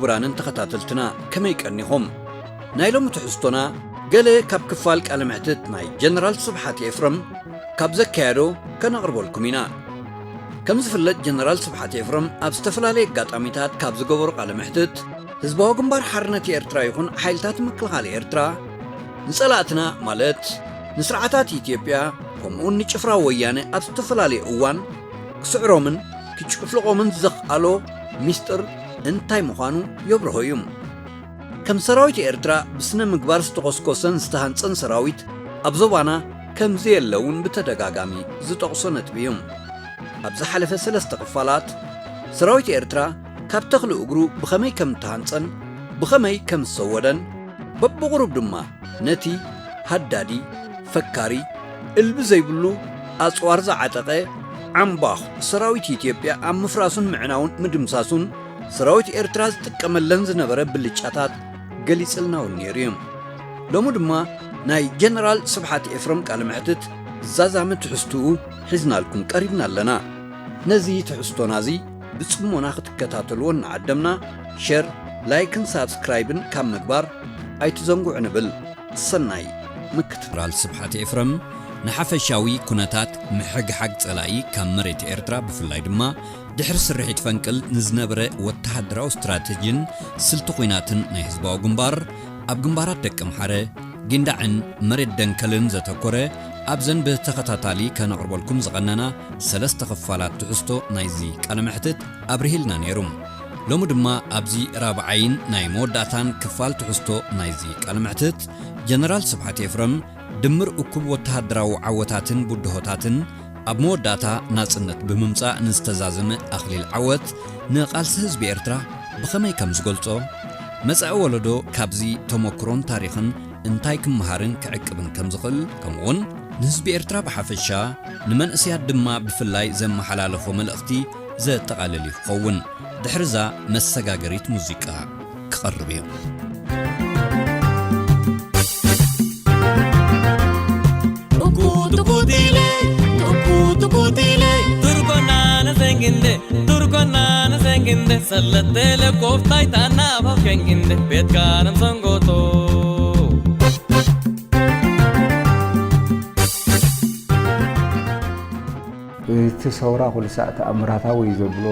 ክቡራንን ተኸታተልትና ከመይ ቀኒኹም? ናይ ሎሚ ትሕዝቶና ገለ ካብ ክፋል ቃለ መሕትት ናይ ጀነራል ስብሓት ኤፍረም ካብ ዘካየዶ ከነቕርበልኩም ኢና። ከም ዝፍለጥ ጀነራል ስብሓት ኤፍረም ኣብ ዝተፈላለየ ኣጋጣሚታት ካብ ዝገበሮ ቃለ መሕትት ህዝባዊ ግንባር ሓርነት ኤርትራ ይኹን ሓይልታት ምክልኻል ኤርትራ ንጸላእትና ማለት ንስርዓታት ኢትዮጵያ ከምኡውን ንጭፍራ ወያነ ኣብ ዝተፈላለየ እዋን ክስዕሮምን ክጭፍልቖምን ዘኽኣሎ ሚስጥር እንታይ ምዃኑ የብርሆ እዩ። ከም ሰራዊት ኤርትራ ብስነ ምግባር ዝተኾስኮሰን ዝተሃንጸን ሰራዊት ኣብ ዞባና ከም ዘየለ እውን ብተደጋጋሚ ዝጠቕሶ ነጥቢ እዩ። ኣብ ዝሓለፈ ሰለስተ ክፋላት ሰራዊት ኤርትራ ካብ ተኽሊ እግሩ ብኸመይ ከም እተሃንጸን ብኸመይ ከም ዝሰወደን በብቑሩብ ድማ ነቲ ሃዳዲ፣ ፈካሪ፣ እልቢ ዘይብሉ ኣጽዋር ዝዓጠቐ ዓምባኽ ሰራዊት ኢትዮጵያ ኣብ ምፍራሱን ምዕናውን ምድምሳሱን ሰራዊት ኤርትራ ዝጥቀመለን ዝነበረ ብልጫታት ገሊጽልና እውን ነይሩ እዩ። ሎሚ ድማ ናይ ጀነራል ስብሓት ኤፍረም ቃለ መሕትት ዛዛሚ ትሕዝትኡ ሒዝናልኩም ቀሪብና ኣለና። ነዚ ትሕዝቶና እዚ ብጽሞና ክትከታተልዎ እናዓደምና ሸር፣ ላይክን ሳብስክራይብን ካብ ምግባር ኣይትዘንግዑ ንብል። ሰናይ ምክትትል። ጀነራል ስብሓት ኤፍረም ንሓፈሻዊ ኩነታት ምሕግሓግ ጸላኢ ካብ መሬት ኤርትራ ብፍላይ ድማ ድሕሪ ስርሒት ፈንቅል ንዝነበረ ወተሃደራዊ ስትራተጂን ስልቲ ኲናትን ናይ ህዝባዊ ግንባር ኣብ ግንባራት ደቂ ኣምሓረ፣ ጊንዳዕን መሬት ደንከልን ዘተኮረ ኣብዘን ብተኸታታሊ ከነቕርበልኩም ዝቐነና ሰለስተ ክፋላት ትሕዝቶ ናይዚ ቃለ መሕትት ኣብርሂልና ነይሩ። ሎሚ ድማ ኣብዚ ራብዓይን ናይ መወዳእታን ክፋል ትሕዝቶ ናይዚ ቃለ መሕትት ጀነራል ስብሓት ኤፍረም ድምር እኩብ ወተሃደራዊ ዓወታትን ብድሆታትን ኣብ መወዳእታ ናጽነት ብምምጻእ ንዝተዛዘመ ኣኽሊል ዓወት ንቓልሲ ህዝቢ ኤርትራ ብኸመይ ከም ዝገልጾ፣ መጻኢ ወለዶ ካብዚ ተመክሮን ታሪኽን እንታይ ክመሃርን ክዕቅብን ከም ዝኽእል፣ ከምኡውን ንህዝቢ ኤርትራ ብሓፈሻ ንመንእሰያት ድማ ብፍላይ ዘመሓላለፎ መልእኽቲ ዘጠቓልል እዩ ክኸውን። ድሕርዛ መሰጋገሪት ሙዚቃ ክቐርብ እዩ። ቱኩ ቱኩ ቲለ፣ ቱኩ ቱኩ ቲለ፣ ቱርኮና ነዘንግንደ፣ ቱርኮና ነዘንግንደ፣ ሰለቴለ ኮፍታይ ታና ባከንግንደ፣ ቤትካ ነምሰንጎቶ። እቲ ሰውራ ኩሉ ሳዕ ተኣምራታዊ እዩ ዘብሎ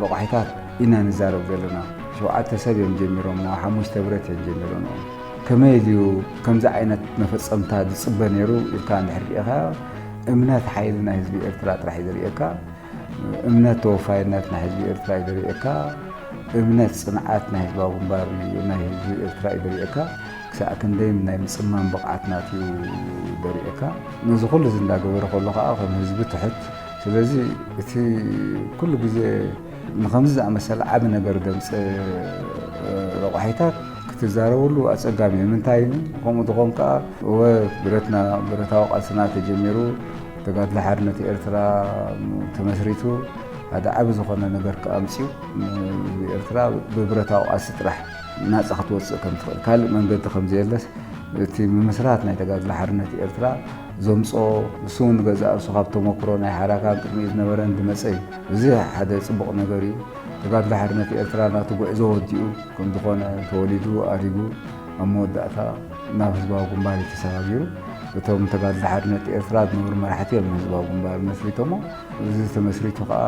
ረቋሒታት ኢና ንዛረብ ዘለና። ሸውዓተ ሰብ እዮም ጀሚሮሞ፣ ሓሙሽተ ብረት እዮም ጀሚሮሞ። ከመይ ድዩ ከምዚ ዓይነት መፈጸምታ ዝጽበ ነይሩ ኢልካ እንድሕር ርኢኻ፣ እምነት ሓይሊ ናይ ህዝቢ ኤርትራ ጥራሕ እዩ ዘርእየካ። እምነት ተወፋይነት ናይ ህዝቢ ኤርትራ እዩ ዘርእየካ። እምነት ጽንዓት ናይ ህዝባዊ ግንባር እዩ፣ ናይ ህዝቢ ኤርትራ እዩ ዘርእየካ። ክሳዕ ክንደይ ናይ ምጽማም ብቕዓት ናትዩ ዘርእየካ። ነዚ ኩሉ እዚ እንዳገበረ ከሎ ከኣ ከም ህዝቢ ትሑት። ስለዚ እቲ ኩሉ ግዜ ንኸምዚ ዝኣመሰለ ዓቢ ነገር ዘምጽእ ረቋሒታት ክትዛረበሉ ኣጸጋሚ እዩ። ንምንታይ ከምኡ ዝኾን ከኣ እወ ብረትና፣ ብረታዊ ቃልስና ተጀሚሩ፣ ተጋድሎ ሓርነት ኤርትራ ተመስሪቱ፣ ሓደ ዓቢ ዝኾነ ነገር ከኣ ኣምጺኡ፣ ኤርትራ ብብረታዊ ቃልሲ ጥራሕ ናጻ ክትወጽእ ከም ትኽእል፣ ካልእ መንገዲ ከም ዘየለስ፣ እቲ ምምስራት ናይ ተጋድሎ ሓርነት ኤርትራ ዘምጾ፣ ንሱ እውን ንገዛእ ርእሱ ካብ ተመክሮ ናይ ሓራካን ቅድሚኡ ዝነበረን ዝመጸ እዩ። እዚ ሓደ ጽቡቕ ነገር እዩ። ተጋድሎ ሓርነት ኤርትራ ናቱ ጉዕዞ ወዲኡ ከም ዝኾነ ተወሊዱ ኣሪጉ ኣብ መወዳእታ ናብ ህዝባዊ ግንባር እዩ ተሰጋጊሩ። እቶም ተጋድሎ ሓርነት ኤርትራ ዝነበሩ መራሕቲ እዮም ንህዝባዊ ግንባር መስሪቶሞ። እዚ ተመስሪቱ ከኣ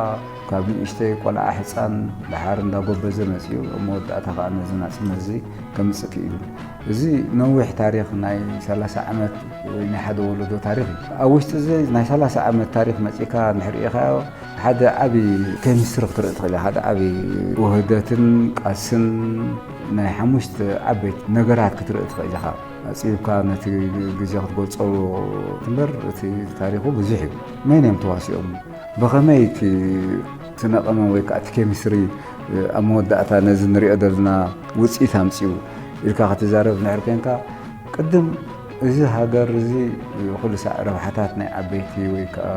ካብ ንእሽተይ ቆልዓ ሕጻን ደሓር እንዳጎበዘ መጺኡ ኣብ መወዳእታ ከኣ ነዚ ናጽነት እዚ ከምጽእ ክኢሉ። እዚ ነዊሕ ታሪኽ ናይ ሰላሳ ዓመት ወይ ናይ ሓደ ወለዶ ታሪኽ እዩ። ኣብ ውሽጢ እዚ ናይ ሰላሳ ዓመት ታሪኽ መጺእካ እንድሕር ርኢኻዮ ሓደ ዓቢ ኬሚስትሪ ክትርኢ ትኽእል ኢኻ። ሓደ ዓቢ ውህደትን ቃልስን ናይ ሓሙሽተ ዓበይቲ ነገራት ክትርኢ ትኽእል ኢኻ። ኣጽቢብካ ነቲ ግዜ ክትገልጾ እምበር እቲ ታሪኹ ብዙሕ እዩ። መን እዮም ተዋሲኦም? ብኸመይ እቲ ስነ ቀመም ወይ ከዓ እቲ ኬሚስትሪ ኣብ መወዳእታ ነዚ ንሪኦ ዘለና ውፅኢት ኣምፅኡ ኢልካ ክትዛረብ እንድሕር ኮንካ፣ ቅድም እዚ ሃገር እዚ ኩሉ ሳዕ ረብሓታት ናይ ዓበይቲ ወይ ከዓ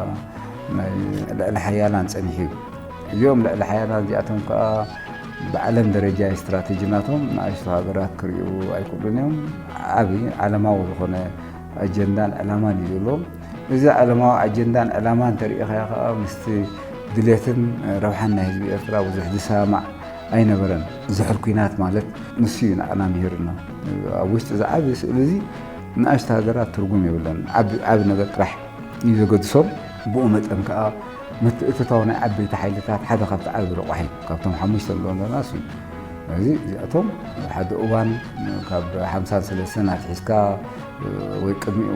ናይ ልዕሊ ሓያላን ፀኒሑ እዩ። እዚኦም ልዕሊ ሓያላን እዚኣቶም ከዓ ብዓለም ደረጃ ስትራቴጂ ናቶም ንኣሽቱ ሃገራት ክርእዩ ኣይክእሉን እዮም። ዓብዪ ዓለማዊ ዝኾነ ኣጀንዳን ዕላማን እዩ ዘለዎም። እዚ ዓለማዊ ኣጀንዳን ዕላማን እንተሪኢኻዮ ከዓ ምስቲ ድሌትን ረብሓን ናይ ህዝቢ ኤርትራ ብዙሕ ዝሰማማዕ ኣይነበረን። ዝሕል ኲናት ማለት ንሱ እዩ ንዓና ምሂርና። ኣብ ውሽጢ እዚ ዓቢ ስእሊ እዚ ንኣሽቱ ሃገራት ትርጉም የብለን። ዓቢ፣ ዓቢ ነገር ጥራሕ እዩ ዘገድሶም። ብኡ መጠን ከኣ ምትእትታው ናይ ዓበይቲ ሓይልታት ሓደ ካብቲ ዓቢ ረቋሒ ካብቶም ሓሙሽተ ንብሎም ዘለና እሱ እዩ። ስለዚ እዚኣቶም ሓደ እዋን ካብ ሓምሳን ሰለስተን ኣትሒዝካ ወይ ቅድሚኡ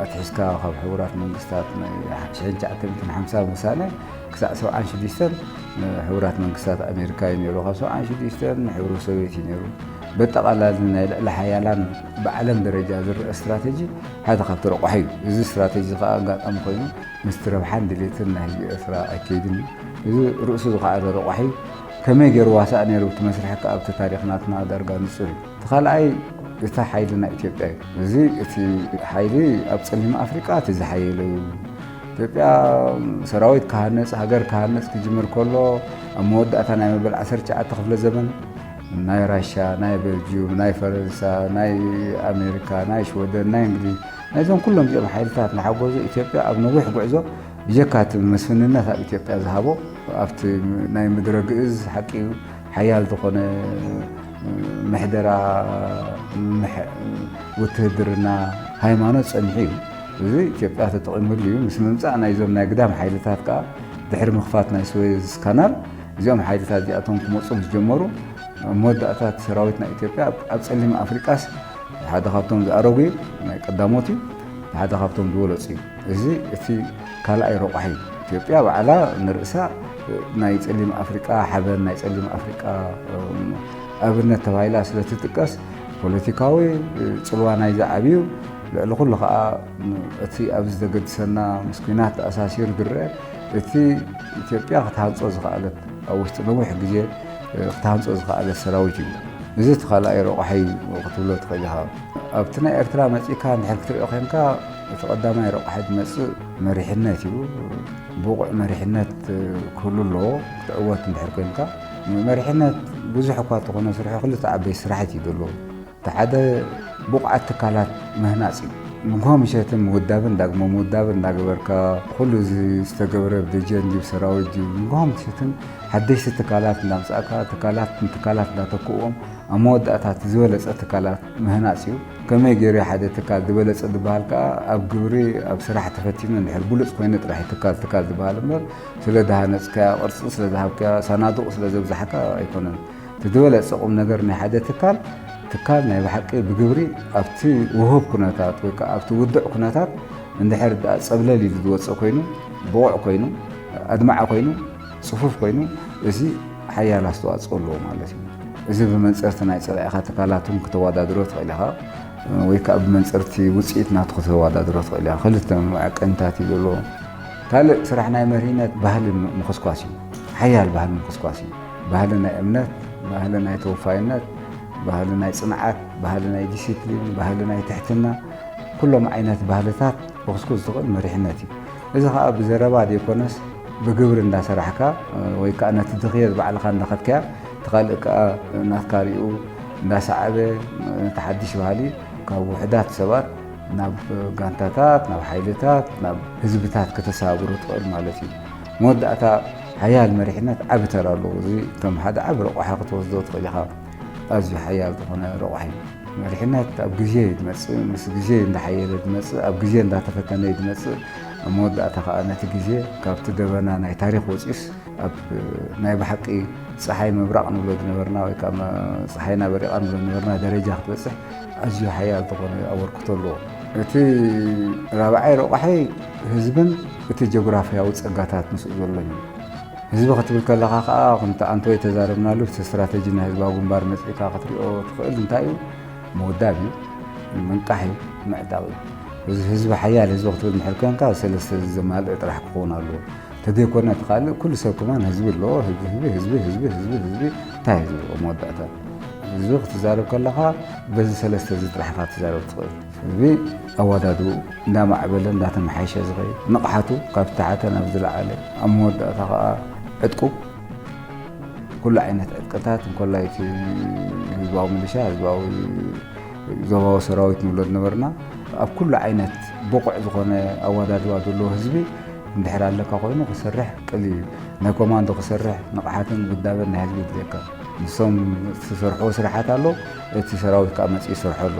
ኣትሒዝካ ካብ ሕቡራት መንግስታት ናይ ሽሕን ትሽዓተ ሚእትን ሓምሳ ምሳሌ ክሳዕ ሰብዓን ሽዱሽተን ሕቡራት መንግስታት ኣሜሪካ እዩ ነይሩ። ካብ ሰብዓን ሽዱሽተን ሕብረ ሶቪየት እዩ ነይሩ። በጠቓላሊ ናይ ልዕሊ ሓያላን ብዓለም ደረጃ ዝረአ ስትራተጂ ሓደ ካብቲ ረቋሒ እዩ። እዚ ስትራተጂ ከዓ ኣጋጣሚ ኮይኑ ምስቲ ረብሓን ድሌትን ናይ ህዝቢ ኤርትራ ኣይከይድን እዩ። እዚ ርእሱ ዝኸኣለ ረቋሒ እዩ። ከመይ ገይሩ ዋሳእ ነይሩ እቲ መስርሕ ከዓ ኣብቲ ታሪኽ ናትና ዳርጋ ንጹር እዩ። እቲ ካልኣይ እቲ ሓይሊ ናይ ኢትዮጵያ እዩ። እዚ እቲ ሓይሊ ኣብ ጸሊም ኣፍሪቃ እቲ ዝሓየለ እዩ። ኢትዮጵያ ሰራዊት ክሃነጽ፣ ሃገር ክሃነጽ ክጅምር ከሎ ኣብ መወዳእታ ናይ መበል ዓሰርተ ትሽዓተ ክፍለ ዘመን ናይ ራሻ፣ ናይ ቤልጅዩም፣ ናይ ፈረንሳ፣ ናይ ኣሜሪካ፣ ናይ ሽወደን፣ ናይ እንግሊዝ፣ ናይዞም ኩሎም እዚኦም ሓይልታት እናሓገዙ ኢትዮጵያ ኣብ ነዊሕ ጉዕዞ ብጀካ እቲ መስፍንነት ኣብ ኢትዮጵያ ዝሃቦ ኣብቲ ናይ ምድረ ግእዝ ሓቂ ሓያል ዝኾነ ምሕደራ ምሕ-፣ ውትህድርና ሃይማኖት ጸኒሑ እዩ። እዚ ኢትዮጵያ ተጠቒሙሉ እዩ። ምስ ምምጻእ ናይዞም ናይ ግዳም ሓይልታት ከኣ ድሕሪ ምኽፋት ናይ ስዌዝ ካናል እዚኦም ሓይልታት እዚኣቶም ክመጹ ምስ ጀመሩ ኣብ መወዳእታ እቲ ሰራዊት ናይ ኢትዮጵያ ኣብ፣ ኣብ ጸሊም ኣፍሪቃስ ሓደ ካብቶም ዝኣረጉ እዩ፣ ናይ ቀዳሞት እዩ፣ ሓደ ካብቶም ዝበለጹ እዩ። እዚ እቲ ካልኣይ ረቋሒ እዩ። ኢትዮጵያ ባዕላ ንርእሳ ናይ ጸሊም ኣፍሪቃ ሓበን፣ ናይ ጸሊም ኣፍሪቃ፣ እም፣ ኣብነት ተባሂላ ስለ ትጥቀስ፣ ፖለቲካዊ ጽልዋ ናይዚ ዓብዩ፣ ልዕሊ ኩሉ ከኣ እቲ ኣብዚ ዘገድሰና ምስ ኲናት ተኣሳሲሩ ዝረአ፣ እቲ ኢትዮጵያ ክትሃንጾ ዝኸኣለት፣ ኣብ ውሽጢ ነዊሕ ግዜ ክትሃንጾ ዝኸኣለት ሰራዊት እዩ። እዚ እቲ ካልኣይ ረቋሒ ክትብሎ ትኽእል ኢኻ። ኣብቲ ናይ ኤርትራ መጺእካ እንድሕር ክትሪኦ ኮንካ፣ እቲ ቀዳማይ ረቋሒ ዝመጽእ መሪሕነት እዩ። ብቑዕ መሪሕነት ክህሉ ኣለዎ፣ ክትዕወት እንድሕር ኮንካ። መሪሕነት ብዙሕ እኳ እንተኾነ ስርሑ ክልተ ዓበይቲ ስራሕቲ እዩ ዘለዎ። እቲ ሓደ ብቑዓት ትካላት ምህናጽ እዩ። ንግሆ ምሸትን ምውዳብን ዳግመ ምውዳብን እንዳገበርካ፣ ኩሉ እዚ ዝተገብረ ብደጀን ድዩ ብሰራዊት ድዩ፣ ንግሆ ምሸትን ሓደሽቲ ትካላት እንዳምጻእካ፣ ትካላት ንትካላት እንዳተክእዎም፣ ኣብ መወዳእታ እቲ ዝበለጸ ትካላት ምህናጽ እዩ። ከመይ ገይሩ ሓደ ትካል ዝበለጸ ዝበሃል ከኣ፣ ኣብ ግብሪ፣ ኣብ ስራሕ ተፈቲኑ እንድሕር ብሉጽ ኮይኑ ጥራሕ እዩ ትካል፣ ትካል ዝበሃል እምበር፣ ስለ ዝሃነጽካያ ቅርጺ፣ ስለ ዝሃብካያ ሳናዱቕ፣ ስለ ዘብዛሕካ ኣይኮነን። እቲ ዝበለጸ ቁም ነገር ናይ ሓደ ትካል፣ ትካል ናይ ብሓቂ ብግብሪ ኣብቲ ውሁብ ኩነታት ወይ ከኣ ኣብቲ ውዱዕ ኩነታት እንድሕር ደኣ ጸብለል ኢሉ ዝወጸ ኮይኑ፣ ብቑዕ ኮይኑ፣ ኣድማዒ ኮይኑ፣ ጽፉፍ ኮይኑ፣ እዚ ሓያል ኣስተዋጽኦ ኣለዎ ማለት እዩ። እዚ ብመንጽርቲ ናይ ጸላኢኻ ትካላት እውን ክተወዳድሮ ትኽእል ኢኻ፣ ወይ ከኣ ብመንጽርቲ ውጽኢት ናቱ ክተወዳድሮ ትኽእል ኢኻ። ክልተ መዐቀኒታት እዩ ዘለዎ። ካልእ ስራሕ ናይ መሪሕነት ባህሊ ም-፣ ምኹስኳስ እዩ። ሓያል ባህሊ ምኹስኳስ እዩ። ባህሊ ናይ እምነት፣ ባህሊ ናይ ተወፋይነት፣ ባህሊ ናይ ጽንዓት፣ ባህሊ ናይ ዲሲፕሊን፣ ባህሊ ናይ ትሕትና፣ ኩሎም ዓይነት ባህልታት ክኹስኩስ ዝኽእል መሪሕነት እዩ። እዚ ኸኣ ብዘረባ ዘይኮነስ ብግብሪ እንዳሰራሕካ፣ ወይ ከኣ ነቲ ድኽየት ባዕልኻ እንዳኸድካያ፣ እቲ ካልእ ከኣ ናትካ ሪኡ እንዳሰዓበ፣ ነቲ ሓድሽ ባህሊ ካብ ውሑዳት ሰባት ናብ ጋንታታት፣ ናብ ሓይልታት፣ ናብ ህዝብታት ከተሰባብሮ ትኽእል ማለት እዩ። መወዳእታ ሓያል መሪሕነት ዓቢ ተራ ኣለዎ። እዚ ከም ሓደ ዓቢ ረቋሒ ክትወስዶ ትኽእል ኢኻ። ኣዝዩ ሓያል ዝኾነ ረቋሒ እዩ። መሪሕነት ኣብ ግዜ እዩ ዝመጽእ፣ ምስ ግዜ እንዳሓየለ ዝመጽእ፣ ኣብ ግዜ እንዳተፈተነ እዩ ዝመጽእ። ኣብ መወዳእታ ከኣ ነቲ ግዜ ካብቲ ደበና ናይ ታሪኽ ወጺኡስ ኣብ ናይ ብሓቂ ጸሓይ ምብራቕ ንብሎ ዝነበርና ወይ ከኣ መ-፣ ጸሓይና በሪቓ ንብሎ ዝነበርና ደረጃ ክትበጽሕ ኣዝዩ ሓያል ዝኾነ ኣበርክቶ ኣለዎ። እቲ ራብዓይ ረቋሒ ህዝብን እቲ ጂኦግራፍያዊ ጸጋታት ምስኡ ዘሎን እዩ። ህዝቢ ክትብል ከለኻ ከኣ፣ ከምቲ ኣንቶይ ተዛረብናሉ፣ እቲ ስትራተጂ ናይ ህዝባዊ ግንባር መጺእካ ክትሪኦ ትኽእል እንታይ እዩ? ምውዳብ እዩ፣ ምንቃሕ እዩ፣ ምዕጣቕ እዩ። እዚ ህዝቢ፣ ሓያል ህዝቢ ክትብል እንድሕር ኮንካ፣ ሰለስተ እዚ ዘማልእ ጥራሕ ክኸውን ኣለዎ። ተዘይኮነ፣ እቲ ካልእ ኩሉ ሰብ ከማን ህዝቢ ኣለዎ። ህዝቢ፣ ህዝቢ፣ ህዝቢ፣ ህዝቢ፣ ህዝቢ፣ ህዝቢ፣ እንታይ ህዝቢ ኣብ መወዳእታ? ህዝቢ ክትዛረብ ከለኻ፣ በዚ ሰለስተ እዚ ጥራሕ ኢኻ ክትዛረብ ትኽእል። ህዝቢ ኣወዳድብኡ እንዳማዕበለ እንዳተመሓየሸ ዝኸይድ፣ ንቕሓቱ ካብ ዝተሓተ ናብ ዝለዓለ፣ ኣብ መወዳእታ ኸኣ ዕጥቁ፣ ኩሉ ዓይነት ዕጥቅታት፣ እንኮላይ እቲ ህዝባዊ ሚሊሻ፣ ህዝባዊ ዞባዊ ሰራዊት ንብሎ ዝነበርና፣ ኣብ ኩሉ ዓይነት ብቑዕ ዝኾነ ኣወዳድባ ዘለዎ ህዝቢ እንድሕር ኣለካ ኮይኑ ክሰርሕ ቅል እዩ። ናይ ኮማንዶ ክሰርሕ ንቕሓትን ውዳበን ናይ ህዝቢ ድልየካ። ንሶም ዝሰርሕዎ ስራሓት ኣሎ፣ እቲ ሰራዊት ከዓ መፅኡ ይሰርሖ ኣሎ።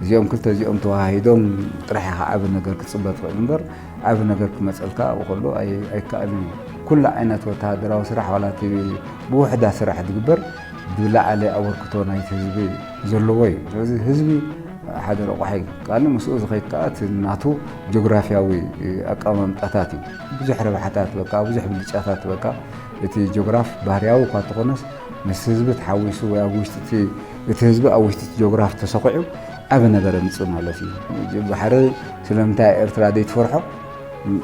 እዚኦም ክልተ እዚኦም ተዋሃሂዶም ጥራሕ ኢኻ ዓቢ ነገር ክትፅበ ትኽእል እምበር፣ ዓቢ ነገር ክመፀልካ ኣብኡ ከሎ ኣይ-፣ ኣይከኣልን እዩ። ኩሉ ዓይነት ወተሃደራዊ ስራሕ ዋላ እቲ ብውሕዳ ስራሕ ዝግበር ብላዕሊ ኣበርክቶ ናይቲ ህዝቢ ዘለዎ እዩ። ስለዚ ህዝቢ ሓደ ረቋሒ እዩ። ካልእ ምስኡ ዝኸይድ ከኣ እቲ ናቱ ጂኦግራፊያዊ ኣቀማምጣታት እዩ። ብዙሕ ረብሓታት በቃ፣ ብዙሕ ብልጫታት በቃ። እቲ ጂኦግራፍ ባህርያዊ እኳ እንተኾነስ፣ ምስ ህዝቢ ተሓዊሱ ወይ ኣብ ውሽጢ እቲ፣ እቲ ህዝቢ ኣብ ውሽጢ እቲ ጂኦግራፍ ተሰኺዑ ዓቢ ነገር የምጽእ ማለት እዩ። ባሕሪ ስለምንታይ ኤርትራ ዘይትፈርሖ?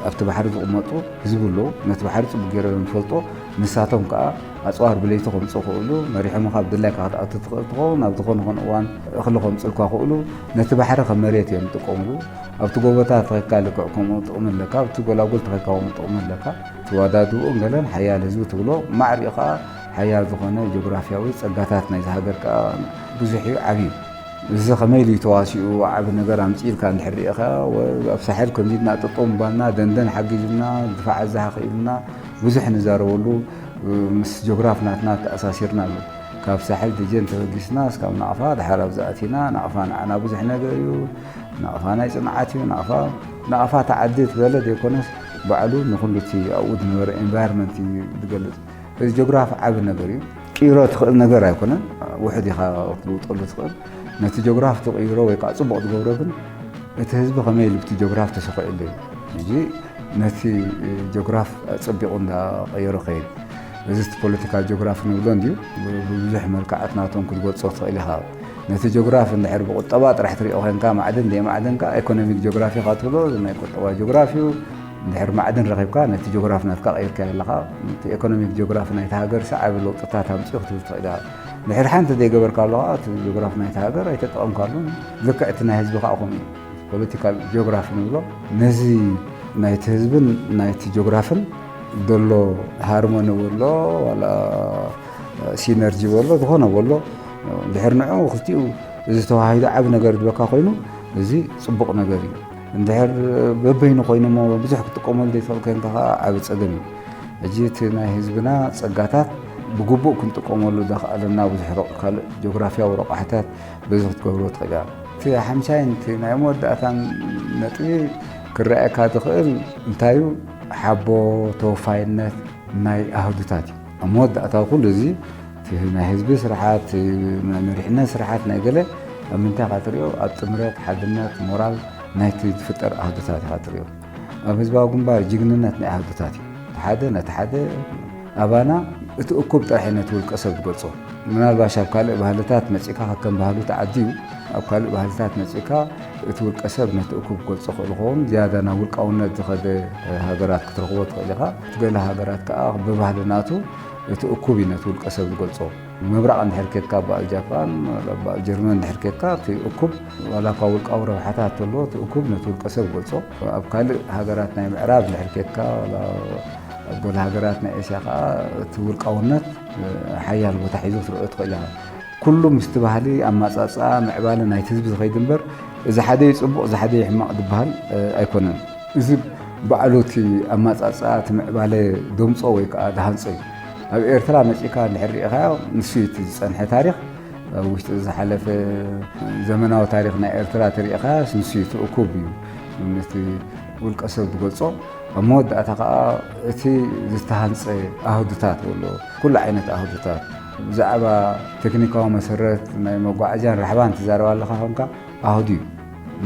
ኣብቲ ባሕሪ ዝቕመጡ ህዝቢ ኣለዉ። ነቲ ባሕሪ ጽቡቕ ገይሮም እዮም ዝፈልጡ። ንሳቶም ከኣ ኣጽዋር ብለይቲ ከምጽኡ ክእሉ፣ መሪሖምኻ ብድላይካ ክትኣቱ ትኽእል ትኸውን። ኣብ ዝኾነ ኾነ እዋን እኽሊ ከምጽልካ ክእሉ፣ ነቲ ባሕሪ ከም መሬት እዮም ዝጥቀምሉ። ኣብቲ ጎቦታት ተኸድካ ልክዕ ከምኡ ጥቕሚ ኣለካ፣ ኣብቲ ጎላጉል ተኸድካ ከምኡ ጥቕሚ ኣለካ። ትወዳድብኡን ገለን ሓያል ህዝቢ ትብሎ፣ ማዕሪኡ ከኣ ሓያል ዝኾነ ጂኦግራፊያዊ ጸጋታት ናይዚ ሃገር ከኣ ብዙሕ እዩ፣ ዓቢ እዩ። እዚ ከመይ ኢሉ እዩ ተዋሲኡ ዓቢ ነገር ኣምጺኡ ኢልካ እንድሕር ርኢኻ፣ ወ-፣ ኣብ ሳሕል ከምዚ ኢልና ጠጠው ምባልና፣ ደንደን ሓጊዙና፣ ድፋዕ ኣዛሓ ክኢሉና፣ ብዙሕ ንዛረበሉ፣ ምስ ጂኦግራፍ ናትና ተኣሳሲርና ኣሎ። ካብ ሳሕል ደጀን ተበጊስና እስካብ ናቕፋ፣ ድሓር ኣብዚ ኣቲና፣ ናቕፋ ንዓና ብዙሕ ነገር እዩ። ናቕፋ ናይ ጽንዓት እዩ። ናቕፋ፣ ናቕፋ ተዓዲ ትበለ ዘይኮነስ፣ ባዕሉ ንኹሉ እቲ ኣብኡ ዝነበረ ኤንቫይሮንመንት እዩ ዝገልጽ። እዚ ጂኦግራፍ ዓቢ ነገር እዩ። ቅይሮ ትኽእል ነገር ኣይኮነን። ውሑድ ኢኻ ክትልውጠሉ ትኽእል። ነቲ ጂኦግራፍ ትቕይሮ ወይ ከዓ ጽቡቕ ትገብሮ ግን፣ እቲ ህዝቢ ከመይ ኢሉ ብቲ ጂኦግራፍ ተሰኺዑሉ እዩ። ሕጂ ነቲ ጂኦግራፍ ኣጸቢቑ እንዳቐየሮ ከይድ። እዚ እቲ ፖለቲካል ጂኦግራፍ ንብሎ እንድዩ። ብብዙሕ መልክዓት ናቶም ክትገልጾ ትኽእል ኢኻ። ነቲ ጂኦግራፍ እንድሕር ብቁጠባ ጥራሕ ትሪኦ ኮይንካ፣ ማዕድን ደይ ማዕድን ከኣ ኢኮኖሚክ ጂኦግራፊ ኢኻ ትብሎ፣ እዚ ናይ ቁጠባ ጂኦግራፊ እዩ። እንድሕር ማዕድን ረኺብካ፣ ነቲ ጂኦግራፍ ናትካ ቀይርካዮ ኣለኻ። እቲ ኢኮኖሚክ ጂኦግራፊ ናይቲ ሃገር ሰ ዓቢ ለውጥታት ኣምጺኡ ክትብል ትኽእል ኢኻ። እንድሕር ሓንቲ ዘይገበርካ ኣለኻ፣ እቲ ጂኦግራፊ ናይቲ ሃገር ኣይተጠቐምካሉን። ልክዕ እቲ ናይ ህዝቢ ከኣ ከምኡ እዩ። ፖለቲካል ጂኦግራፊ ንብሎ፣ ነዚ ናይቲ ህዝብን ናይቲ ጂኦግራፍን ዘሎ ሃርሞኒ በሎ፣ ዋላ ሲነርጂ በሎ፣ ዝኾነ በሎ፣ እንድሕር ንዑ ክልቲኡ እዚ ተዋሃሂዱ ዓቢ ነገር ዝበካ ኮይኑ፣ እዚ ጽቡቕ ነገር እዩ። እንድሕር በበይኑ ኮይኑ እሞ ብዙሕ ክትጥቀመሉ ዘይትኽእል ኮይንካ ከኣ ዓቢ ጸገም እዩ። ሕጂ እቲ ናይ ህዝብና ጸጋታት ብግቡእ ክንጥቀመሉ ዘኽኣለና ብዙሕ ርቕ-፣ ካልእ ጂኦግራፊያዊ ረቋሕታት በዚ ክትገብሮ ትኽእል ኢኻ። እቲ ሓምሻይን እቲ ናይ መወዳእታን ነጥቢ ክረኣየካ ዝኽእል እንታይ እዩ? ሓቦ፣ ተወፋይነት ናይ ኣህዱታት እዩ። ኣብ መወዳእታ ኩሉ እዚ እቲ ናይ ህዝቢ ስርሓት፣ ናይ መሪሕነት ስርሓት ናይ ገለ ኣብ ምንታይ ኢኻ ትሪኦ? ኣብ ጥምረት፣ ሓድነት፣ ሞራል ናይቲ ዝፍጠር ኣህዱታት ኢኻ ትሪኦ። ኣብ ህዝባዊ ግንባር ጅግንነት ናይ ኣህዱታት እዩ። እቲ ሓደ ነቲ ሓደ ኣባና እቲ እኩብ ጥራሕ እዩ ነቲ ውልቀ ሰብ ዝገልጾ። ምናልባሽ ኣብ ካልእ ባህልታት መጺእካ ከከም ባህሉ ተዓድዩ፣ ኣብ ካልእ ባህልታት መጺእካ እቲ ውልቀ ሰብ ነቲ እኩብ ክገልጾ ክእል ይኸውን። ዝያዳ ናብ ውልቃውነት ዝኸደ ሃገራት ክትረኽቦ ትኽእል ኢኻ። እቲ ገለ ሃገራት ከኣ ብባህሊ ናቱ እቲ እኩብ እዩ ነቲ ውልቀ ሰብ ዝገልጾ። ምብራቕ እንድሕር ኬድካ፣ በዓል ጃፓን፣ በዓል ጀርመን እንድሕር ኬድካ፣ እቲ እኩብ ዋላ እኳ ውልቃዊ ረብሓታት ተሎ፣ እቲ እኩብ ነቲ ውልቀ ሰብ ይገልጾ። ኣብ ካልእ ሃገራት ናይ ምዕራብ እንድሕር ኬድካ፣ ዋላ ኣብ ገለ ሃገራት ናይ ኤስያ ከኣ እቲ ውልቃውነት ሓያል ቦታ ሒዙ ክትርእዮ ትኽእል ኢኻ። ኩሉ ምስቲ ባህሊ፣ ኣማጻጽኣ፣ ምዕባለ ናይቲ ህዝቢ ዝኸይድ እምበር፣ እዚ ሓደ እዩ ጽቡቕ፣ እዚ ሓደ እዩ ሕማቕ ዝበሃል ኣይኮነን። እዚ ባዕሉ እቲ ኣማጻጽኣ፣ እቲ ምዕባለ ደምጾ ወይ ከኣ ዝሃንጾ እዩ። ኣብ ኤርትራ መጺእካ እንድሕር ርኢኻዮ፣ ንሱ እዩ እቲ ዝጸንሐ ታሪኽ። ኣብ ውሽጢ ዝሓለፈ ዘመናዊ ታሪኽ ናይ ኤርትራ ተሪኢኻዮስ፣ ንሱ እዩ እቲ እኩብ እዩ። ምስቲ ውልቀ ሰብ ዝገልጾ፣ ኣብ መወዳእታ ከኣ እቲ ዝተሃንጸ ኣህዱታት ኣሎ፣ ኩሉ ዓይነት ኣህዱታት። ብዛዕባ ቴክኒካዊ መሰረት ናይ መጓዓዝያን ራሕባን ትዛረብ ኣለኻ ኮንካ፣ ኣህዱ እዩ።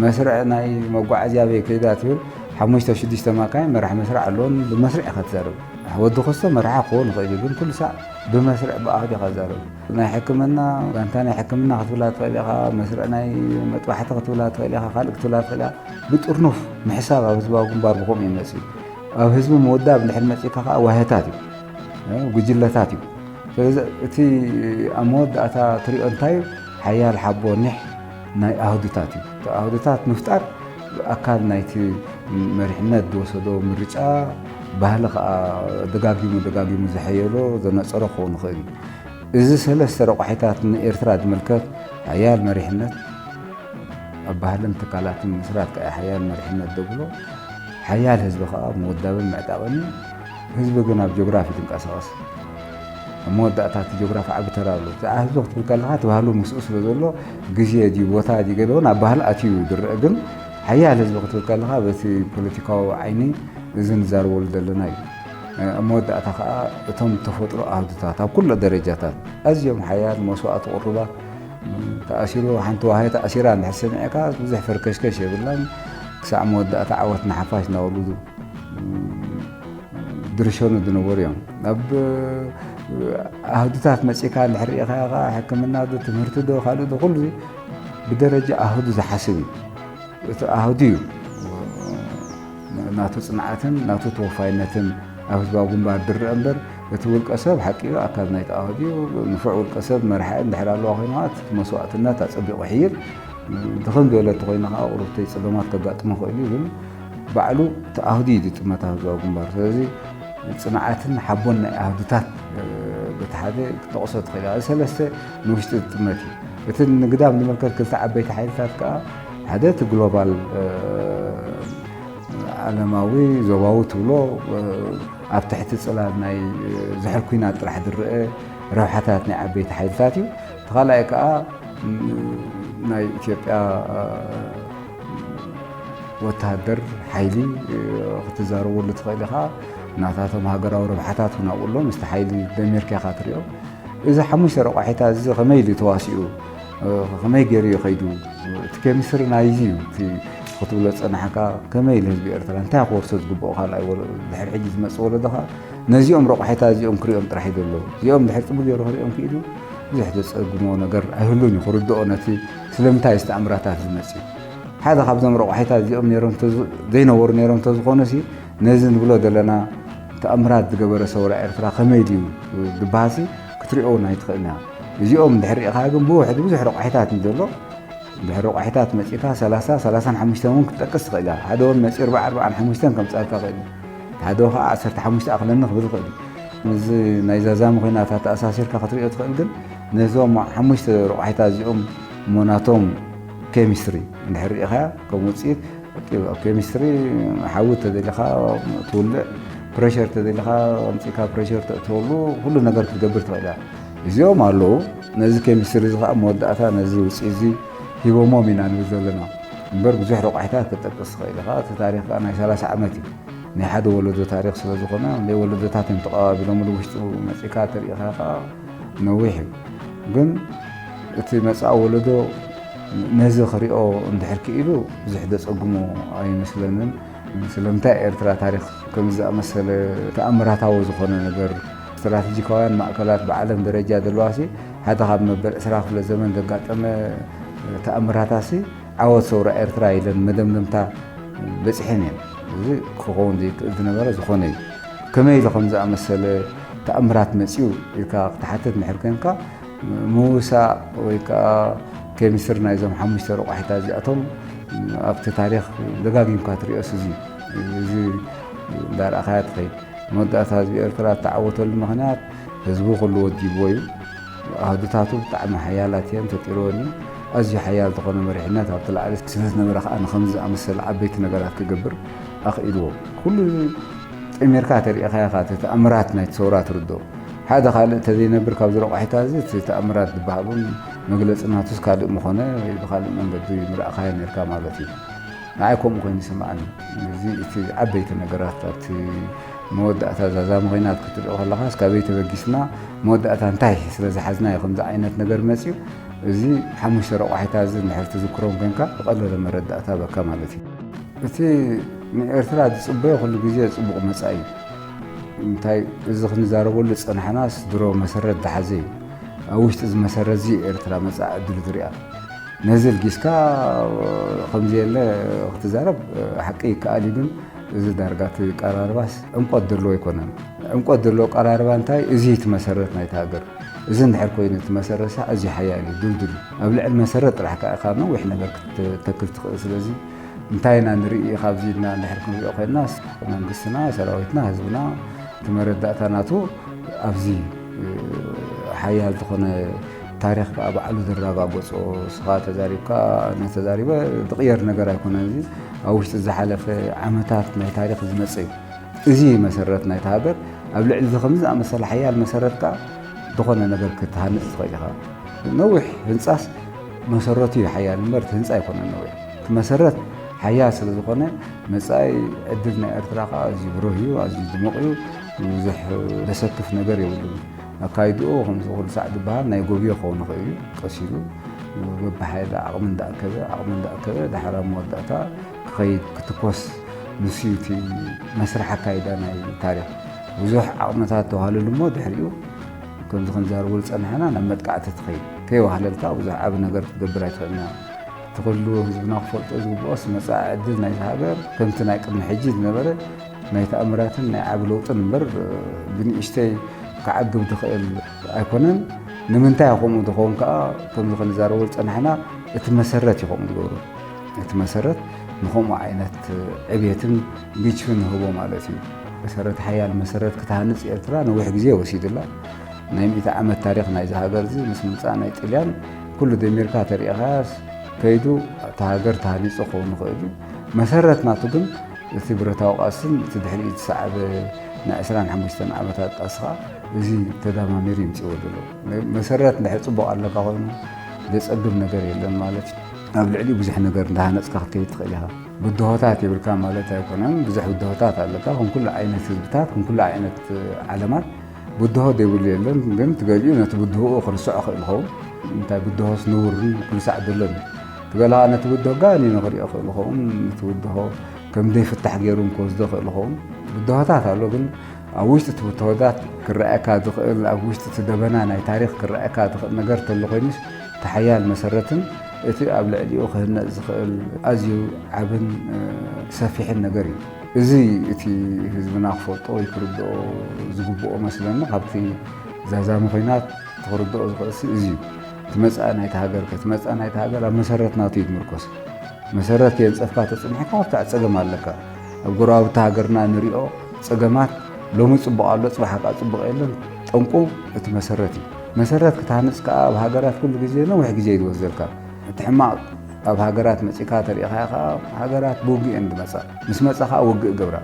መስርዕ ናይ መጓዓዝያ ኣበይ ከይዳ ትብል፣ ሓሙሽተ ሽዱሽተ ማካይን መራሕ መስርዕ ኣለዎን፣ ብመስርዕ ኢኻ ትዛረብ። ወዲ ኮስቶ መርሓ ክኸውን ይኽእል እዩ፣ ግን ኩሉ ሳዕ ብመስርዕ ብኣህዱ ኢኻ ትዛረብ። ናይ ሕክምና፣ ጋንታ ናይ ሕክምና ክትብላ ትኽእል ኢኻ፣ መስርዕ ናይ መጥባሕቲ ክትብላ ትኽእል ኢኻ፣ ካልእ ክትብላ ትኽእል ኢኻ። ብጥርኑፍ ምሕሳብ ኣብ ህዝባዊ ግንባር ብኸምኡ እዩ መጺኡ። ኣብ ህዝቢ ምውዳብ እንድሕር መጺእካ ከኣ ዋህታት እዩ፣ እ፣ ጉጅለታት እዩ። ስለዚ እቲ ኣብ መወዳእታ ትሪኦ እንታይ እዩ? ሓያል ሓቦ ኒሕ ናይ ኣህዱታት እዩ። እቲ ኣህዱታት ምፍጣር ኣካል ናይቲ መሪሕነት ዝወሰዶ ምርጫ፣ ባህሊ ከኣ ደጋጊሙ ደጋጊሙ ዘሐየሎ ዘነጸሮ ክኸውን ይኽእል እዩ። እዚ ሰለስተ ረቋሒታት ንኤርትራ ዝምልከት ሓያል መሪሕነት፣ ኣብ ባህልን ትካላትን ምስራት ከኣ ሓያል መሪሕነት ዘብሎ፣ እቲ ሓያል ህዝቢ ከዓ ምውዳብን ምዕጣቕን እዩ። ህዝቢ ግን ኣብ ጂኦግራፊ ትንቀሳቐስ። ኣብ መወዳእታ እቲ ጂኦግራፊ ዓቢ ተራ ኣሎ። እቲ ህዝቢ ክትብል ከለኻ እቲ ባህሉ ምስኡ ስለ ዘሎ ግዜ ድዩ ቦታ ድዩ ገለ እውን ኣብ ባህሊ ኣትዩ ዝረአ። ግን ሓያል ህዝቢ ክትብል ከለኻ በቲ ፖለቲካዊ ዓይኒ እዚ ንዛረበሉ ዘለና እዩ። ኣብ መወዳእታ ከዓ እቶም ተፈጥሮ ኣህዱታት ኣብ ኩሉ ደረጃታት ኣዝዮም ሓያል መስዋእቲ ቅሩባት ተኣሲሩ ሓንቲ ዋህዮ ተኣሲራ እንድሕር ሰሚዕካ ብዙሕ ፈርከሽከሽ የብላን። ክሳዕ መወዳእታ ዓወት ንሓፋሽ እናበሉ ድርሸኑ ዝነበሩ እዮም። ኣብ ኣህዱታት መጺእካ እንድሕር ርኢኻዮ ከዓ ሕክምና ዶ ትምህርቲ ዶ ካልእ ዶ ኩሉ ብደረጃ ኣህዱ ዝሓስብ እዩ። እቲ ኣህዱ እዩ ናቱ ጽንዓትን ናቱ ተወፋይነትን ኣብ ህዝባዊ ግንባር ዝረአ እምበር እቲ ውልቀ ሰብ ሓቂ እዩ ኣካል ናይቲ ኣህዱ እዩ። ንፉዕ ውልቀ ሰብ መራሒ እንድሕር ኣለዋ ኮይና እቲ መስዋእትነት ኣጸቢቑ ይሕይል። ድኽም ዝበለ እንተኾይኑ ከዓ ቁሩብተይ ጸገማት ከጋጥሞ ይኽእል እዩ ግን ባዕሉ እቲ ኣህዱ እዩ ዝጥመት ኣብ ህዝባዊ ግንባር። ስለዚ ጽንዓትን ሓቦን ናይ ኣህዱታት በቲ ሓደ ክትጠቕሶ ትኽእል ኢኻ። እዚ ሰለስተ ንውሽጢ ዝጥመት እዩ። እቲ ንግዳም ዝምልከት ክልተ ዓበይቲ ሓይልታት ከዓ ሓደ እቲ ግሎባል ዓለማዊ ዞባዊ ትብሎ ኣብ ትሕቲ ጽላል ናይ ዝሕል ኩናት ጥራሕ ዝረአ ረብሓታት ናይ ዓበይቲ ሓይልታት እዩ። እቲ ካልኣይ ከዓ ናይ ኢትዮጵያ ወተሃደር ሓይሊ ክትዛረበሉ ትኽእል ኢኻ። ናታቶም ሃገራዊ ረብሓታት እውን ኣብኡ ኣሎ። ምስቲ ሓይሊ ደሚርካ ኢኻ ትሪኦ። እዚ ሓሙሽተ ረቋሒታት እዚ ከመይ ኢሉ ተዋሲኡ፣ ከመይ ገይሩ እዩ ከይዱ? እቲ ኬሚስትሪ ናይዚ እዩ። እቲ ክትብሎ ዝጸናሕካ ከመይ ኢሉ ህዝቢ ኤርትራ እንታይ ክወርሶ ዝግብኦ ካልኣይ ወለ-፣ ድሕሪ ሕጂ ዝመጽእ ወለዶ ኸኣ ነዚኦም ረቋሒታት እዚኦም ክሪኦም ጥራሕ እዩ ዘሎ። እዚኦም ድሕሪ ጽቡቕ ገይሩ ክሪኦም ክኢሉ ብዙሕ ዘጸግሞ ነገር ኣይህሉን እዩ። ክርድኦ ነቲ ስለምንታይ እዚ ተኣምራታት ዝመጽእ ሓደ ካብዞም ረቋሒታት እዚኦም ነይሮም ተዝ-፣ ዘይነበሩ ነይሮም ተዝኾኑ ሲ ነዚ ንብሎ ዘለና ተኣምራት ዝገበረ ሰውራ ኤርትራ ከመይ ድዩ ዝበሃልሲ ክትሪኦ እውን ኣይትኽእልን እያ። እዚኦም እንድሕር ርኢኻ ግን ብውሕዱ ብዙሕ ረቋሒታት እዩ ዘሎ። እንድሕር ረቋሒታት መጺእካ ሰላሳ፣ ሰላሳን ሓሙሽተን እውን ክትጠቅስ ትኽእል እያ። ሓደ እውን መጺኡ ኣርባዓ፣ ኣርባዓን ሓሙሽተን ከምጽኣልካ ይኽእል እዩ። ሓደ ከዓ ዓሰርተ ሓሙሽተ ኣኽለኒ ክብል ይኽእል እዩ። እዚ ናይ ዛዛሚ ኮይናታት ተኣሳሲርካ ክትሪኦ ትኽእል ግን ነዞም ሓሙሽተ ረቋሒታት እዚኦም እሞ ናቶም ኬሚስትሪ እንድሕር ርኢኻያ ከም ውፅኢት ኣብ ኬሚስትሪ ሓዊ ተደሊኻ ትውልዕ ፕሬሸር ተደሊኻ ኣምፂእካ ፕሬሸር ተእትወሉ ኩሉ ነገር ክትገብር ትኽእል እያ። እዚኦም ኣለዉ። ነዚ ኬሚስትሪ እዚ ከዓ መወዳእታ ነዚ ውፅኢት እዚ ሂቦሞም ኢና ንብል ዘለና እምበር ብዙሕ ረቋሒታት ክትጠቅስ ትኽእል ኢኻ። እቲ ታሪክ ከዓ ናይ ሰላሳ ዓመት እዩ። ናይ ሓደ ወለዶ ታሪክ ስለ ዝኾነ ናይ ወለዶታት እዮም ተቐባቢሎምሉ ውሽጡ መፂእካ ተሪኢኻ ከዓ ነዊሕ እዩ። ግን እቲ መጻኢ ወለዶ ነዚ ክሪኦ እንድሕር ክኢሉ ብዙሕ ዘጸግሞ ኣይመስለንን። ስለምንታይ ኤርትራ ታሪኽ ከምዚ ዝኣመሰለ ተኣምራታዊ ዝኾነ ነገር ስትራተጂካውያን ማእከላት ብዓለም ደረጃ ዘለዋሲ ሓደ ካብ መበል ዕስራ ክፍለ ዘመን ዘጋጠመ ተኣምራታሲ ዓወት ሰውራ ኤርትራ ኢለን መደምደምታ በጺሐን እየን። እዚ ክኸውን ዘይክእል ዝነበረ ዝኾነ እዩ። ከመይ ኢሉ ከም ዝኣመሰለ ተኣምራት መጺኡ ኢልካ ክትሓትት እንድሕር ኮንካ ምውሳእ ወይ ከዓ ኬሚስትሪ ናይዞም ሓሙሽተ ረቋሒታት እዚኣቶም ኣብቲ ታሪኽ ደጋጊምካ ትሪኦስ እዚ እዚ እንዳረኣኻያ ትኸይድ። መወዳእታ ህዝቢ ኤርትራ እተዓወተሉ ምኽንያት ህዝቡ ኩሉ ወዲብዎ እዩ። ኣህዱታቱ ብጣዕሚ ሓያላት እየን፣ ተጢርወን እዩ። ኣዝዩ ሓያል ዝኾነ መሪሕነት ኣብቲ ላዕሊ ስለ ዝነበረ ከኣ ንኸምዚ ዝኣመሰለ ዓበይቲ ነገራት ክገብር ኣኽኢልዎ። ኩሉ ጠሚርካ ተሪኢኻዮ ኢኻ እቲ ተኣምራት ናይቲ ሰውራ ትርድኦ። ሓደ ካልእ እንተዘይነብር ካብዚ ረቋሒታት እዚ እቲ ተኣምራት ዝበሃል እውን መግለጺ ናቱስ ካልእ ምኾነ ወይ ብኻልእ መንገዲ ምረኣኻዮ ነርካ ማለት እዩ። ንዓይ ከምኡ ኮይኑ ይስምዓኒ። እዚ እቲ ዓበይቲ ነገራት ኣብቲ መወዳእታ ዛዛሚ ኮይና ክትሪኦ ከለኻስ ካበይ ተበጊስና መወዳእታ እንታይ ስለ ዝሓዝና እዩ ከምዚ ዓይነት ነገር መፅዩ። እዚ ሓሙሽተ ረቋሒታት እዚ እንድሕር ትዝክሮም ኮንካ ብቐለለ መረዳእታ በካ ማለት እዩ። እቲ ንኤርትራ ዝፅበዮ ኩሉ ግዜ ፅቡቕ መፃኢ እዩ። እንታይ እዚ ክንዛረበሉ ዝፀናሕናስ ድሮ መሰረት ዝሓዘ እዩ። ኣብ ውሽጢ እዚ መሰረት እዚ ኤርትራ መፃኢ ዕድል ዝሪኣ። ነዚ ልጊስካ ከምዚ የለ ክትዛረብ ሓቂ ይከኣል እዩ፣ ግን እዚ ዳርጋ እቲ ቀራርባስ ዕምቆት ዘለዎ ኣይኮነን። ዕምቆት ዘለዎ ቀራርባ እንታይ? እዚ እቲ መሰረት ናይቲ ሃገር። እዚ እንድሕር ኮይኑ እቲ መሰረት ሳዕ እዚ ሓያል እዩ፣ ድልድል እዩ። ኣብ ልዕሊ መሰረት ጥራሕ ከዓ ኢኻ ነዊሕ ነገር ክትተክል ትኽእል። ስለዚ እንታይ ኢና ንርኢ ካብዚ ኢልና እንድሕር ክንሪኦ ኮይንናስ መንግስትና፣ ሰራዊትና፣ ህዝብና እቲ መረዳእታ ናቱ ኣብዚ ሓያል ዝኾነ ታሪኽ ከዓ ባዕሉ ዘረጋገጾ፣ ስኻ ተዛሪብካ፣ ነተዛሪበ ዝቕየር ነገር ኣይኮነን። እዚ ኣብ ውሽጢ ዝሓለፈ ዓመታት ናይ ታሪኽ ዝመጸ እዩ። እዚ መሰረት ናይታ ሃገር። ኣብ ልዕሊ እዚ ከምዚ ዝኣመሰለ ሓያል መሰረት ከዓ ዝኾነ ነገር ክትሃንጽ ትኽእል ኢኻ። ነዊሕ ህንጻስ መሰረቱ እዩ ሓያል እምበር፣ እቲ ህንጻ ኣይኮነን ነዊሕ። እቲ መሰረት ሓያል ስለ ዝኾነ፣ መጻኢ ዕድል ናይ ኤርትራ ከዓ ኣዝዩ ብሩህ እዩ፣ ኣዝዩ ድሙቕ እዩ። ብዙሕ ዘሰክፍ ነገር የብሉን። ኣካይድኡ ከምዚ ኩሉ ሳዕ ዝበሃል ናይ ጎብዮ ክኸውን ይኽእል እዩ። ቀስ ኢሉ በብሓይሊ ዓቕሚ እንዳኣከበ፣ ዓቕሚ እንዳኣከበ፣ ዳሕር ኣብ መወዳእታ ክኸይድ፣ ክትኮስ፣ ንሱ እዩ እቲ መስርሕ ኣካይዳ ናይ ታሪኽ። ብዙሕ ዓቕምታት ተዋህለሉ እሞ ድሕሪኡ ከምዚ ክንዛረበሉ ዝጸናሕና ናብ መጥቃዕቲ ትኸይድ። ከይዋህለልካ ብዙሕ ዓቢ ነገር ክትገብር ኣይትኽእልን ኢኻ። እቲ ኩሉ ህዝብና ክፈልጦ ዝግብኦስ መጻኢ ዕድል ናይዚ ሃገር ከምቲ ናይ ቅድሚ ሕጂ ዝነበረ ናይ ተኣምራትን ናይ ዓቢ ለውጥን እምበር ብንእሽተይ ክዓግብ ዝኽእል ኣይኮነን። ንምንታይ ከምኡ ዝኸውን ከኣ ከምዚ ክንዛረቦ ዝጸናሕና እቲ መሰረት እዩ ከምኡ ዝገብሮ። እቲ መሰረት ንኸምኡ ዓይነት ዕብየትን ግጭፍን ንህቦ ማለት እዩ። መሰረት፣ ሓያል መሰረት ክትሃንጽ ኤርትራ ነዊሕ ግዜ ወሲድላ። ናይ ሚእቲ ዓመት ታሪኽ ናይዚ ሃገር እዚ ምስ ምምጻእ ናይ ጥልያን ኩሉ ደሚርካ ተሪኢኻስ ከይዱ እታ ሃገር ተሃኒጹ ክኸውን ይኽእል እዩ። መሰረት ናቱ ግን እቲ ብረታዊ ቃልስን እቲ ድሕሪኡ ዝሰዓበ ናይ ዕስራን ሓሙሽተን ዓመታት ቃልሲ ኸኣ እዚ ተደማሚሩ ይምጽእዎ ዘሎ። መሰረት እንድሕር ጽቡቕ ኣለካ ኮይኑ ዘጸግም ነገር የለን ማለት እዩ። ኣብ ልዕሊኡ ብዙሕ ነገር እንዳሃነጽካ ክትከይድ ትኽእል ኢኻ። ብድሆታት የብልካ ማለት ኣይኮነን። ብዙሕ ብድሆታት ኣለካ። ከም ኩሉ ዓይነት ህዝብታት፣ ከም ኩሉ ዓይነት ዓለማት ብድሆ ዘይብሉ የለን። ግን እቲ ገሊኡ ነቲ ብድሆኡ ክርስዖ ክእል ይኸውን። እንታይ ብድሆስ ንቡርን ኩሉ ሳዕ ዘሎን እዩ። እቲ ገለ ኸኣ ነቲ ብድሆ ጋኒኑ ክሪኦ ክእል ይኸውን። እቲ ብድሆ ከም ዘይፍታሕ ገይሩ እውን ክወስዶ ክእል ይኸውን። ብድሆታት ኣሎ፣ ግን ኣብ ውሽጢ እቲ ብድሆታት ክረኣየካ ዝኽእል፣ ኣብ ውሽጢ እቲ ደበና ናይ ታሪኽ ክረኣየካ ዝኽእል ነገር እንተሎ ኮይኑስ፣ እቲ ሓያል መሰረትን እቲ ኣብ ልዕሊኡ ክህነጽ ዝኽእል ኣዝዩ ዓብን፣ እ፣ ሰፊሕን ነገር እዩ። እዚ እቲ ህዝብና ክፈልጦ ወይ ክርድኦ ዝግብኦ መስለኒ። ካብቲ ዛዛሚ ኮይናት እቲ ክርድኦ ዝኽእልሲ እዚ እዩ። እቲ መጻኢ ናይቲ ሃገር ከ፣ እቲ መጻኢ ናይቲ ሃገር ኣብ መሰረት ናቱ እዩ ዝምርኮስ። መሰረት የንጸፍካ ተጸኒሕካ፣ ኣብታ ጸገም ኣለካ። ኣብ ጎረባብቲ ሃገርና ንሪኦ ጸገማት፣ ሎሚ ጽቡቕ ኣሎ፣ ጽባሕ ከኣ ጽቡቕ የለን። ጠንቁ እቲ መሰረት እዩ። መሰረት ክትሃንጽ ከኣ ኣብ ሃገራት ኩሉ ግዜ ነዊሕ ግዜ እዩ ዝወስደልካ። እቲ ሕማቕ ኣብ ሃገራት መጺእካ ተሪኢኻዮ ከኣ፣ ሃገራት ብውግእ እየን ዝመጻ። ምስ መጻ ከኣ ውግእ ገብራ።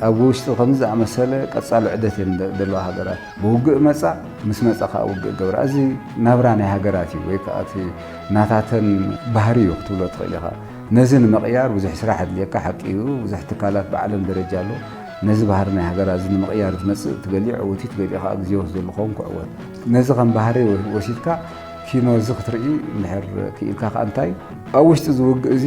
ኣብ ውሽጢ ከምዚ ዝኣመሰለ ቀጻሊ ውሕደት እየን ደ-፣ ዘለዋ ሃገራት። ብውግእ መጻ፣ ምስ መጻ ከኣ ውግእ ገብራ። እዚ ናብራ ናይ ሃገራት እዩ፣ ወይ ከኣ እቲ ናታተን ባህሪ እዩ ክትብሎ ትኽእል ኢኻ። ነዚ ንምቕያር ብዙሕ ስራሕ ኣድልየካ ሓቂ እዩ። ብዙሕ ትካላት ብዓለም ደረጃ ኣሎ። ነዚ ባህሪ ናይ ሃገራት እዚ ንምቕያር ዝመጽእ እቲ ገሊኡ ዕዉት እዩ፣ እቲ ገሊኡ ከኣ ግዜ ይወስደሉ ክኸውን ክዕወት። ነዚ ከም ባህሪ ወ-፣ ወሲድካ ኪኖ እዚ ክትርኢ እንድሕር ክኢልካ ከኣ እንታይ ኣብ ውሽጢ እዚ ውግእ እዚ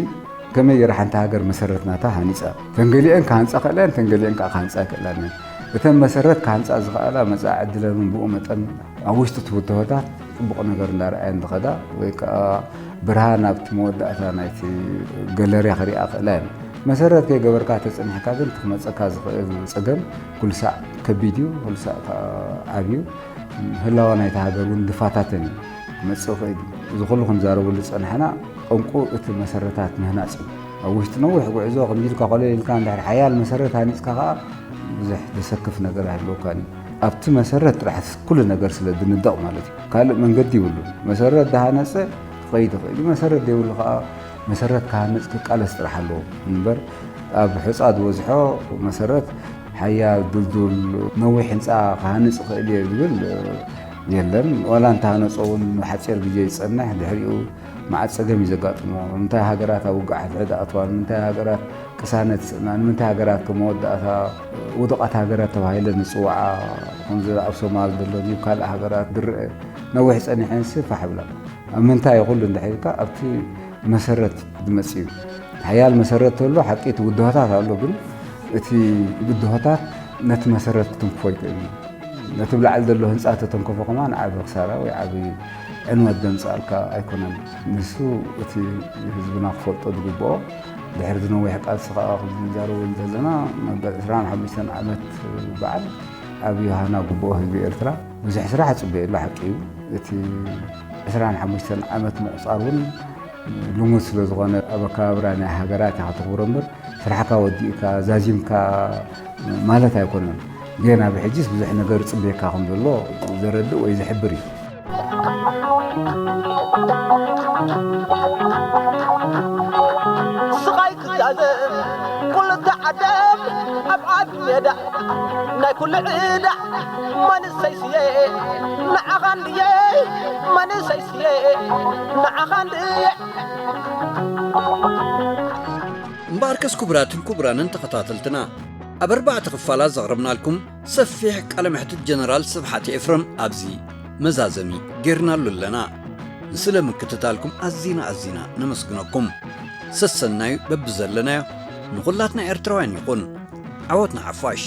ከመይ ገይራ ሓንቲ ሃገር መሰረት ናታ ሃኒጻ? እተን ገሊአን ክሃንጻ ክእላ እየን፣ እተን ገሊአን ከኣ ክሃንጻ ኣይክእላን እየን። እተን መሰረት ክሃንጻ ዝኸኣላ መጻኢ ዕድለን እውን ብኡ መጠን ኣብ ውሽጢ እቲ ብድሆታት ጽቡቕ ነገር እንዳረኣየን ዝኸዳ ወይ ከኣ ብርሃን ኣብቲ መወዳእታ ናይቲ ገለርያ ክሪኣ ክእላ እየን። መሰረት ከይገበርካ ተጸኒሕካ ግን እቲ ክመጸካ ዝኽእል ጸገም ኩሉ ሳዕ ከቢድ እዩ፣ ኩሉ ሳዕ ከኣ ዓብዩ። ህላወ ናይታ ሃገር እውን ዝፈታተን እዩ። ክመጽእ ይኽእል እዩ። እዚ ኩሉ ክንዛረበሉ ዝጸናሕና ጠንቁ እቲ መሰረታት ምህናጽ እዩ። ኣብ ውሽጢ ነዊሕ ጉዕዞ ከምዚ ኢልካ ኮለል ኢልካ እንድሕር ሓያል መሰረት ሃኒጽካ ከኣ ብዙሕ ዘሰክፍ ነገር ኣይህልወካን እዩ። ኣብቲ መሰረት ጥራሕ ኩሉ ነገር ስለ ዝንደቕ ማለት እዩ። ካልእ መንገዲ ይብሉን። መሰረት ዝሃነጸ ክኸይድ ይኽእል እዩ። መሰረት ዘይብሉ ከኣ መሰረት ክሃንጽ ክቃለስ ጥራሕ ኣለዎ እምበር ኣብ ሑጻ ዝበዝሖ መሰረት ሓያል፣ ድልዱል፣ ነዊሕ ህንጻ ክሃንጽ ይኽእል እየ ዝብል የለን። ዋላ እንተሃነጾ እውን ንሓጺር ግዜ ዝጸንሕ፣ ድሕሪኡ መዓት ጸገም እዩ ዘጋጥሞ። ንምንታይ ሃገራት ኣብ ውግእ ሕድሕድ ኣትዋ? ንምንታይ ሃገራት ቅሳነት ይስእና? ንምንታይ ሃገራት ከም መወዳእታ ውዱቓት ሃገራት ተባሂለን ዝጽውዓ? ከምዚ ኣብ ሶማል ዘሎ ድዩ ካልእ ሃገራት ዝረአ? ነዊሕ ጸኒሐንሲ ፋሕ ብላ። ኣብ ምንታይ እዩ ኩሉ እንድሕር ኢልካ ኣብቲ መሰረት ዝመጽእ እዩ። ሓያል መሰረት ተሎ ሓቂ እቲ ብድሆታት ኣሎ፣ ግን እቲ ብድሆታት ነቲ መሰረት ክትንክፎ ይክእል እዩ። ነቲ ብላዕሊ ዘሎ ህንጻ ተተንከፎ ከማን ዓቢ ክሳራ ወይ ዓቢ ዕንወት ዘምጽኣልካ ኣይኮነን። ንሱ እቲ ህዝብና ክፈልጦ ዝግብኦ፣ ድሕሪ ዝነዊሕ ቃልሲ ከኣ ክንዛረበሉ ዘለና፣ መበል ዕስራን ሓሙሽተን ዓመት በዓል ዓቢ ሃና ግብኦ ህዝቢ ኤርትራ። ብዙሕ ስራሕ ይጽበየሉ ሓቂ እዩ። እቲ ዕስራን ሓሙሽተን ዓመት ምቑጻር እውን ልሙድ ስለ ዝኾነ፣ ኣብ ኣከባብራ ናይ ሃገራት ኢኻ ተኽብሮ እምበር፣ ስራሕካ ወዲእካ ዛዚምካ ማለት ኣይኮነን። ግን ኣብ ሕጂስ ብዙሕ ነገር ይጽበየካ ከም ዘሎ ዘረድእ ወይ ዝሕብር እዩ። ስቓይ ክዛዘም ኩልተ ዓደም ኣብ ዓቢ ሜዳ ናይ ኩሉ ዕዳ መንሰይ ስየ ንዓኻ እንድየ መንሰይ ስየ ንዓኻ እንድየ እምበኣርከስ ክቡራትን ክቡራንን ተኸታተልትና ኣብ ኣርባዕተ ክፋላት ዘቕረብናልኩም ሰፊሕ ቃለ መሕትት ጀነራል ስብሓት ኤፍረም ኣብዚ መዛዘሚ ጌርናሉ ኣለና። ንስለ ምክትታልኩም ኣዚና ኣዚና ነመስግነኩም። ሰሰናዩ በብዘለናዮ ንኹላትና ኤርትራውያን ይኹን። ዓወት ንሓፋሽ።